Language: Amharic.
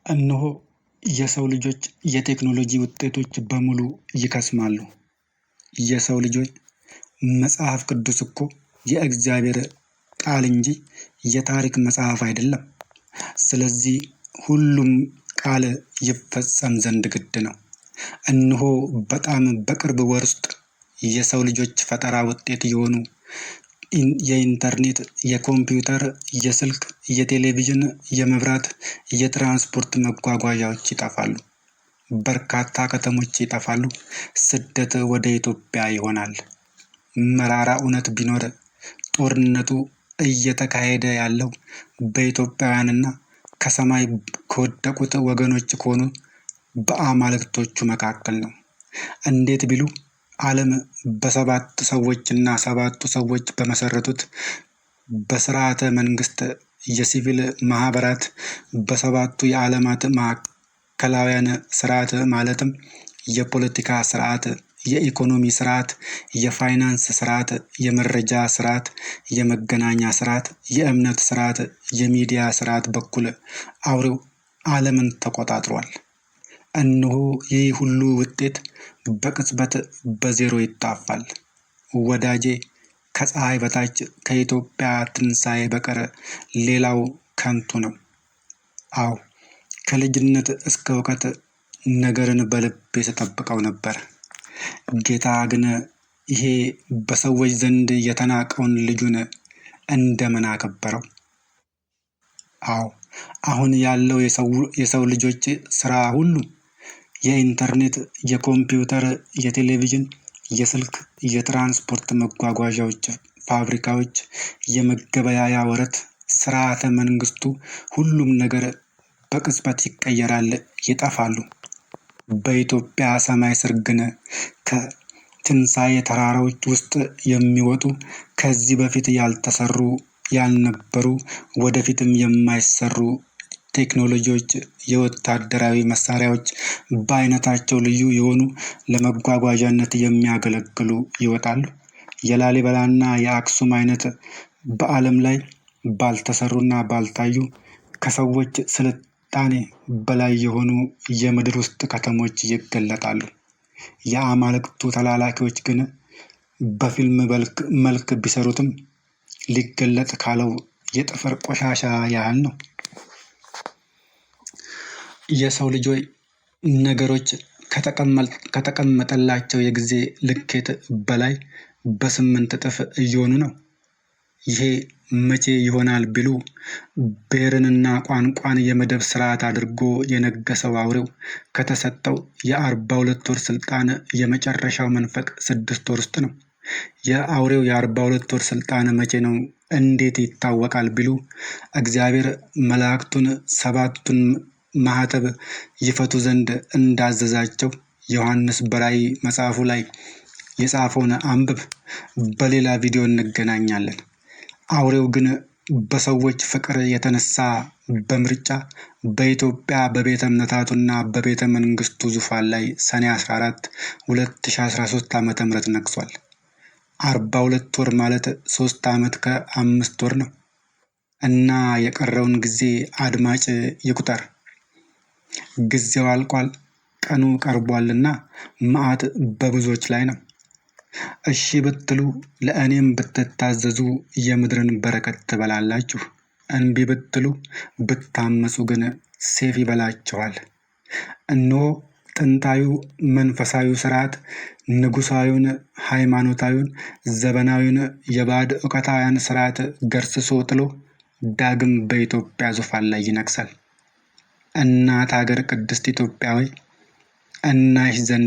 እነሆ የሰው ልጆች የቴክኖሎጂ ውጤቶች በሙሉ ይከስማሉ። የሰው ልጆች መጽሐፍ ቅዱስ እኮ የእግዚአብሔር ቃል እንጂ የታሪክ መጽሐፍ አይደለም። ስለዚህ ሁሉም ቃል ይፈጸም ዘንድ ግድ ነው። እነሆ በጣም በቅርብ ወር ውስጥ የሰው ልጆች ፈጠራ ውጤት የሆኑ የኢንተርኔት፣ የኮምፒውተር፣ የስልክ፣ የቴሌቪዥን፣ የመብራት፣ የትራንስፖርት መጓጓዣዎች ይጠፋሉ። በርካታ ከተሞች ይጠፋሉ። ስደት ወደ ኢትዮጵያ ይሆናል። መራራ እውነት ቢኖር ጦርነቱ እየተካሄደ ያለው በኢትዮጵያውያንና ከሰማይ ከወደቁት ወገኖች ከሆኑ በአማልክቶቹ መካከል ነው። እንዴት ቢሉ ዓለም በሰባት ሰዎችና ሰባቱ ሰዎች በመሰረቱት በስርዓተ መንግስት የሲቪል ማህበራት በሰባቱ የዓለማት ማዕከላውያን ስርዓት ማለትም የፖለቲካ ስርዓት፣ የኢኮኖሚ ስርዓት፣ የፋይናንስ ስርዓት፣ የመረጃ ስርዓት፣ የመገናኛ ስርዓት፣ የእምነት ስርዓት፣ የሚዲያ ስርዓት በኩል አውሬው ዓለምን ተቆጣጥሯል። እነሆ ይህ ሁሉ ውጤት በቅጽበት በዜሮ ይጣፋል። ወዳጄ፣ ከፀሐይ በታች ከኢትዮጵያ ትንሣኤ በቀር ሌላው ከንቱ ነው። አዎ፣ ከልጅነት እስከ እውቀት ነገርን በልቤ ስጠብቀው ነበር። ጌታ ግን ይሄ በሰዎች ዘንድ የተናቀውን ልጁን እንደምን አከበረው? አዎ፣ አሁን ያለው የሰው ልጆች ስራ ሁሉ የኢንተርኔት፣ የኮምፒውተር፣ የቴሌቪዥን፣ የስልክ፣ የትራንስፖርት መጓጓዣዎች፣ ፋብሪካዎች፣ የመገበያያ ወረት፣ ስርዓተ መንግስቱ፣ ሁሉም ነገር በቅጽበት ይቀየራል፣ ይጠፋሉ። በኢትዮጵያ ሰማይ ስር ግን ከትንሣኤ ተራራዎች ውስጥ የሚወጡ ከዚህ በፊት ያልተሰሩ፣ ያልነበሩ፣ ወደፊትም የማይሰሩ ቴክኖሎጂዎች፣ የወታደራዊ መሳሪያዎች በአይነታቸው ልዩ የሆኑ ለመጓጓዣነት የሚያገለግሉ ይወጣሉ። የላሊበላና የአክሱም አይነት በዓለም ላይ ባልተሰሩና ባልታዩ ከሰዎች ስልጣኔ በላይ የሆኑ የምድር ውስጥ ከተሞች ይገለጣሉ። የአማልክቱ ተላላኪዎች ግን በፊልም መልክ ቢሰሩትም ሊገለጥ ካለው የጥፍር ቆሻሻ ያህል ነው። የሰው ልጆች ነገሮች ከተቀመጠላቸው የጊዜ ልኬት በላይ በ8 እጥፍ እየሆኑ ነው። ይሄ መቼ ይሆናል ቢሉ ብሔርንና ቋንቋን የመደብ ስርዓት አድርጎ የነገሰው አውሬው ከተሰጠው የ42 ወር ስልጣን የመጨረሻው መንፈቅ 6 ወር ውስጥ ነው። የአውሬው የ42 ወር ስልጣን መቼ ነው? እንዴት ይታወቃል ቢሉ እግዚአብሔር መላእክቱን 7ቱን ማህተብ ይፈቱ ዘንድ እንዳዘዛቸው ዮሐንስ በራእይ መጽሐፉ ላይ የጻፈውን አንብብ። በሌላ ቪዲዮ እንገናኛለን። አውሬው ግን በሰዎች ፍቅር የተነሳ በምርጫ በኢትዮጵያ በቤተ እምነታቱና በቤተ መንግስቱ ዙፋን ላይ ሰኔ 14 2013 ዓ.ም ነግሷል። 42 ወር ማለት 3 ዓመት ከ5 ወር ነው እና የቀረውን ጊዜ አድማጭ ይቁጠር። ጊዜው አልቋል፣ ቀኑ ቀርቧልና መዓት በብዙዎች ላይ ነው። እሺ ብትሉ ለእኔም ብትታዘዙ የምድርን በረከት ትበላላችሁ። እንቢ ብትሉ ብታመፁ ግን ሰይፍ ይበላችኋል። እነሆ ጥንታዊ መንፈሳዊ ስርዓት ንጉሳዊውን፣ ሃይማኖታዊውን፣ ዘመናዊውን የባዕድ እውቀታውያን ስርዓት ገርስሶ ጥሎ ዳግም በኢትዮጵያ ዙፋን ላይ ይነግሳል። እናት ሀገር ቅድስት ኢትዮጵያ ሆይ እናይሽ ዘንድ